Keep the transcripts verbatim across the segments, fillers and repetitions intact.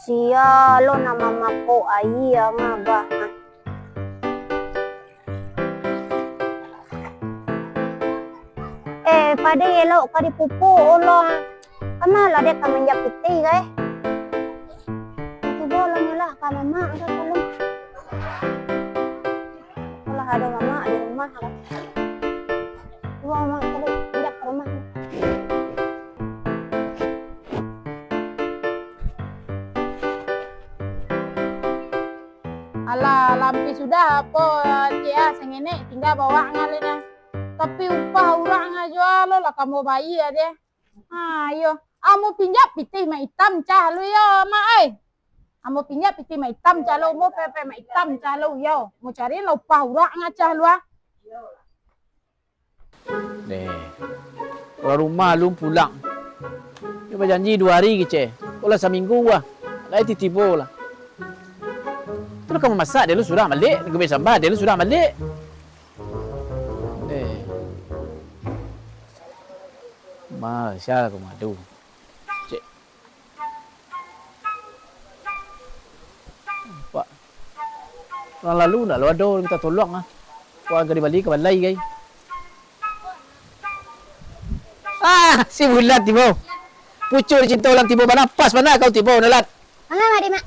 Sia lo nan mamapok aia ngabah. Eh, padai elok ka dipupuk lo. Kama lah dek ka manjak pitih, guys. Cubo lo nyolah ka mamak ka tolong. Kalau ado mamak di rumah lah. Cubo mamak cari, pindah ka rumah. Alah, lampih sudah apo, Cik, ah, sangenek, tingga bawak ngalih nah. Tapi upah urang ajo lo lah kamo bayia deh. Ha, iyo. Amu pinjak pitih mak itam cah lu yo, Mak ai. Amu pinjak pitih mak itam cah lu, mu pepe mak itam cah lu yo. Mu cari lah upah urang cah lu ah. Deh. Urang rumah alun pulang. Nyo bajanji duo ari kecek. Kok lah saminggu ah. Lai tibo-tibo lah. Tu lah ka mamasak, deh lu surang baliak. Ka bali samba, deh lu surang baliak. Eh. Ma, sia lah ka mangadu. Cek. Pak. Urang lalu ndak lo ado minta tolong ah. Kok ka dibali ka balai gai. Ah, si Bulat tibo. Pucuk cinto lah tibo bana, pas bana kau tibo, Nalat. Manga, Mak, deh, Mak.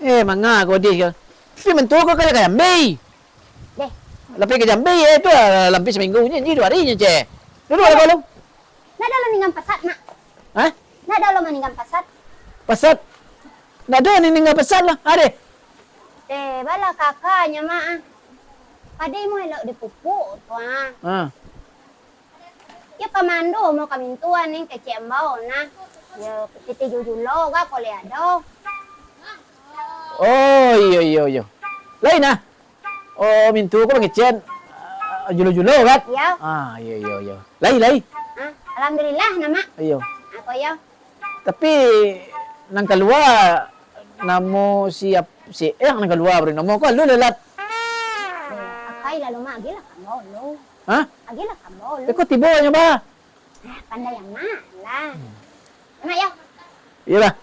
Eh, manga kau deh kau. Tapi mintuo kau ka jambi. Deh. Lampih ka jambi, eh, tu lah lampih saminggu nyo, nyo duo ari nyo, cek. Duduak lah kau lu. Ndak ado lo ninggan pasat, Mak. Hah? Ndak ado lo maninggan pasat. Pasat? Ndak ado ninggan pasat lah. Ade. Eh, bala kakanyo, Mak. Padai mo elok dipupuk tu, ah. Ha. Yo ka mando mo ka mintuo ni kecek ambau nah. Yo pitih jujulo ga koleh ado. Oh, iyo, iyo, iyo. Lai nah. Oh, mintuo ko mangecek, ah, julo-julo kan? Iyo. Ah, iyo, iyo, iyo. Lai, lai. Ah, alhamdulillah, nah, Mak. Iyo. Ako yo. Tapi nan kalua namo si ap-, si Eng nan kalua bari namo ko alun Lalat. Eh, akai lalu Mak, agiahlah kambau lu. Hah? Agiahlah kambau lu. Iko tibo nyo ba. Ah, pandai amat lah. Amat yo. Iyolah.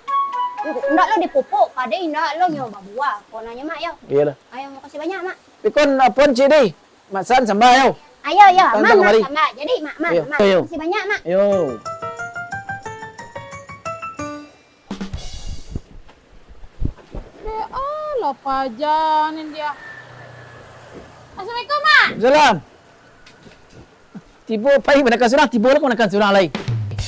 Indak lo dipupuk, padai indak lo nyo babuah. Ko nanyo Mak yo. Iyolah. Ayo, makasih banyak, Mak. Pikon apon cik deh. Mak San samba yo. Ayo, yo, Tantang Mak, Mak kamari. Samba. Jadi, Mak, Mak, Ayo, Mak. Ayo. Makasih banyak, Mak. Yo. Deh, alah paja ni dia. Assalamualaikum, Mak. Salam. Tibo pai kamanakan surang, tibo lah kamanakan surang lai.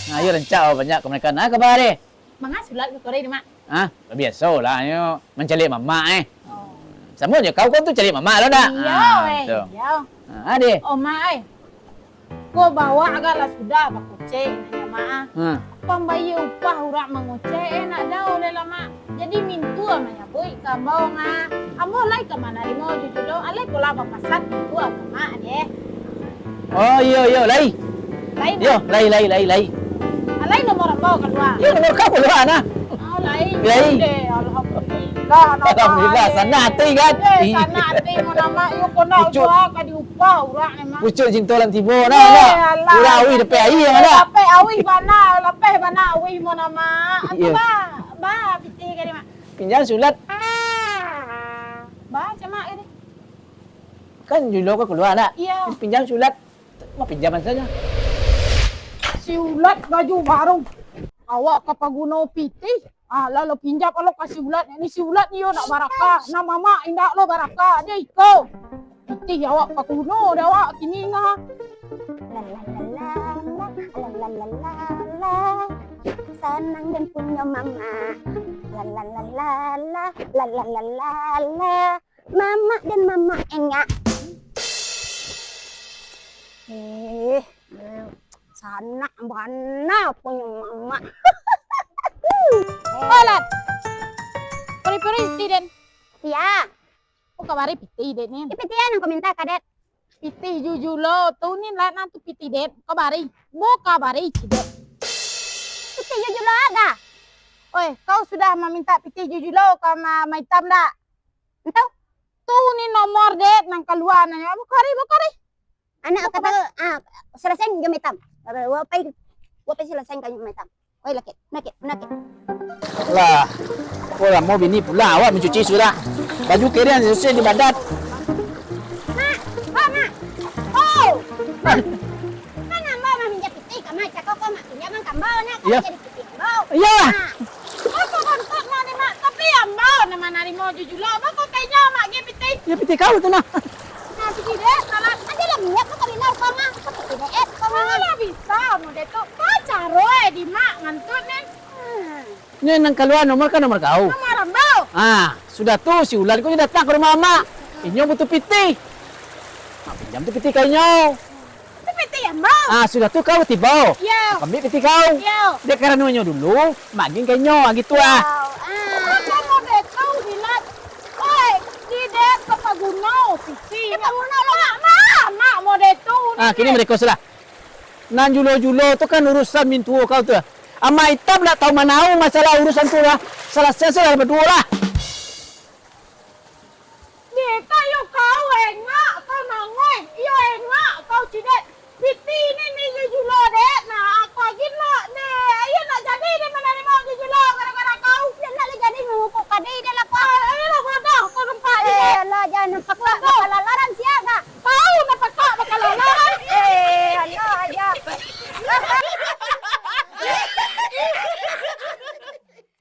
Nah, yo rancak banyak kamanakan. Nah, kabar deh. Manga sulat ka korang ni, Mak? Hah? Biaso lah, nyo mancaliak mamak, eh. Oh. Samo jo kau, kau tu caliak mamak lo ndak? Iyo, Ah, eh, betul. Iyo. Ah, ade. Oh, Mak, eh. Ko bawak agak lah sudah bakocek, nanya Mak, ah. Ha. Pambayia upah urang mangocek, eh, nak jauah leh lah, Mak. Jadi mintuo manyabuik ka ambo, ah. Ambo lai ka manarimo jujulo, alai ko lah bapasat mintuo ka Mak, deh. Oh, iyo, iyo, lai. Lai, Yo, Mak. Lai, lai, lai, lai. Alai nomor ambo kalua. Iyo, nomor kau kalua, nah. Oh, lai. Lai. Deh, alhamdulillah, nah, Alhamdulillah, Mak, sanang eh. Ati, kan? Eh, Ih. Sanang ati, mun amak, yo, ko nak Pucuk. Jua ka diupah urang, eh, Mak. Pucuk cinto lah tibo, nah, Eh, nah. Alah. Urang awih dapek aia, Eh, mana? Dapek awih bana, lapeh bana awih, mun amak. Atu, Iyo. Ba, ba, pitih ka di, Mak. Pinjam sulat. Ba, camak ka di. Kan julo ko kalua, nak? Iyo. Pinjam sulat. Mau pinjaman saja. Siulat baju baru. Awak ka paguno pitih. Ah, lah lo pinjam lo ka siulat. Ni siulat ni yo nak barakah. Nah, mamak indak lo barakah. Dia iko. Pitih awak paguno dah awak kini ngah. La la la la la, la la la la la. Sanang den punyo mamak. La la la la la, la la la la la. Mamak den mamak engak. Eh, sanang bana punyo mamak. Alat. Peri-peri, tiden. Iya. Ko kabari pitih, Dek, ni. Ih, pitih nan ko minta ka, Dek. Pitih jujulo, tu ni lah nan tu pitih, Dek. Kabari. Bo kabari, ci, Dek. Pitih jujulo aga? Oi, kau sudah maminta pitih jujulo ka ma-, Maitam dak? Entau. Tu ni nomor, Dek, nan kalua, nanyo. Bo kabari, bo kabari. Anak kata, ah, salasai jo Maitam. Wa pai, wa pai salasai jo Maitam. Oi, lakek, nakek, nakek. Lah. Oh, lamo bini pulang, awak mancuci sudah. Baju kering susah di badan. Mak, Mak, Mak. Oh. Kan ambo maminjam pitih ka Mak, cako ko Mak pinjaman ka ambo, nak, ka Iyo. Jadi pitih ambo. Iyolah. Nah. Apo bontuak Mak ni, Mak? Tapi ambo nan manarimo jo julo, baa kok ka inyo Mak agiah pitih? Yo, pitih kau tu nah. Nah, pitih dek, salah. Ajo lah minyak ko ka minyak ko Mak. Pitih dek, eh, ko Mak. Alah, bisa mode tu. Baa caro eh di Mak ngantun ni? Hmm. Nyo nan kalua nomor kan nomor kau. Nomor ambo. Ah, sudah tu si Ulan ko nyo datang ka rumah Amak. Inyo butuh pitih. Mak pinjam tu pitih ka inyo. Tu pitih ambo. Ah, sudah tu kau tibo. Yo. Ambiak pitih kau. Yo. Dek karano inyo dulu, Mak agiah ka inyo, ah, gitu ah. Yo, ah. Apo mode tu, Dilan? Oi, di dek ka paguno pitih. Di paguno lo, Mak. Mak, Mak mode tu. Ah, kini mereka sudah. Nan julo-julo tu kan urusan mintuo kau tu. Amak Itam ndak tahu manaung masalah urusan tu lah. Salasai sudah baduo lah.